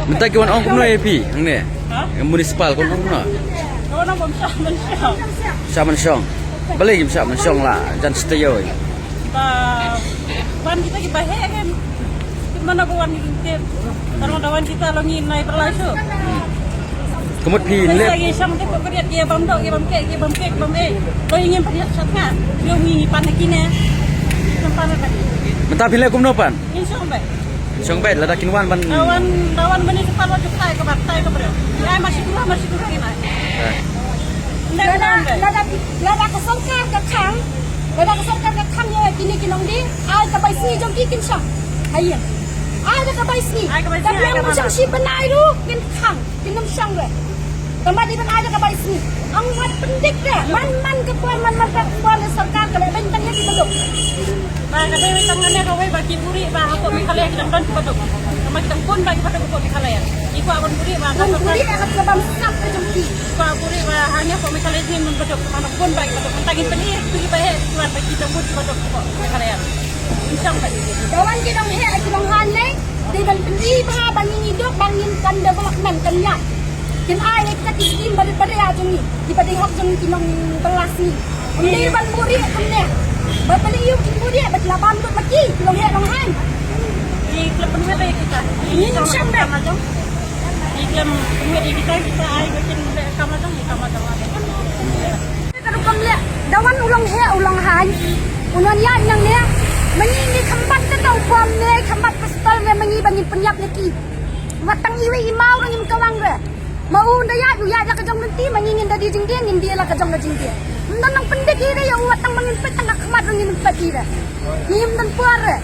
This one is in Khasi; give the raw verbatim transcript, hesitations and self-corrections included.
Mynta ki wan ong kumno ïa phi hangne? Ha? Municipal wan ong kumno? Wan ong bym shah ban shong. Shah ban shong. Balei kim shah ban shong la jan stay oi. Ba wan kita ki ba heh kan. Kumno ba wan kita. Tarong da wan kita long ngi nai berlasu. Ka mut phi leh. Ki shong te ko kariat ki bam dok ki bam kek ki bam kek bam eh. Lo ngi pariat shat nga. Lo ngi pan kine. Pan kine. Mynta phi leh kumno pan? Ngi shong beit. Shong beit lada kin wan ban. Da wan da wan ban ïa ka paralok jong ka tai ka bar tai ka briew. Ïa ai mar shi kura mar shi kura ïa ai. Lada lada lada ka sorkar ka khang, lada ka sorkar ka khang ïa kine ki nongdie, ai ka bai sngi jong ki kin shong. Haïa. Ai da ka bai sngi. Ai ka bai sngi. Ka biang ai ka bai sngi. Shong shi bnai ruh kin khang. Kin ym shong re. Tangba dei ban ai da ka bai sngi. Ong wat pyndik re. Man man ka por man man ka por ne sorkar ka leh beiñ tang ïa ki baduk. Ba ka dei wei tang ne kawei ba ki buri ba hapoh Meghalaya ki dang don ki baduk. Tangba ki dang bun ba ki baduk hapoh Meghalaya. Ki kwah ban buri ba ka sorkar. Buri ba ka bam sap ka jong ki. Ki kwah buri ba hangne hapoh Meghalaya ki dang baduk. Tangba dang bun ba ki baduk. Mynta ngin pyni ki ba heh ki wan ba ki dang bun ki baduk hapoh Meghalaya. Ngin shong beit. Da wan ki nonghiar ki nonghan ne. Dei ban pyni bha ba ngi ngi duk ba ngin kan development kan ïaid. Kin ai ïa kita ki skim ba dei ba dei ïa jong ngi. Ki ba dei hok jong ngi ki nong belas ngi. Ym dei ban buri kumne. Ba pynlong ïa ki buri ba ki la bam lut ma ki ki long heh long han. Ki klep pynwit ïa kita. Ngin shong beit. Ki klep pynwit ïa kita kita ai ba kin beit kam la jong ïa kam la jong. Ka rukom leh, da wan u long heh, u long haiñ. U non ïaid nangne. Ma ngi ngi khambat kata u bom ne, khambat pistol ne, ma ngi ba ngin pynïap ïa ki. Wat tang iwei i maw ruh ngim kawang re. Ma u da ïaid, u ïaid la ka jong lynti, ma ngi ngin da die jingdie, ngin die la ka jong ka jingdie. Ym don nang pyndik i re ïa u, wat tang ma ngin peit tang ka khmat ruh ngin peit i re. Ngim don por re.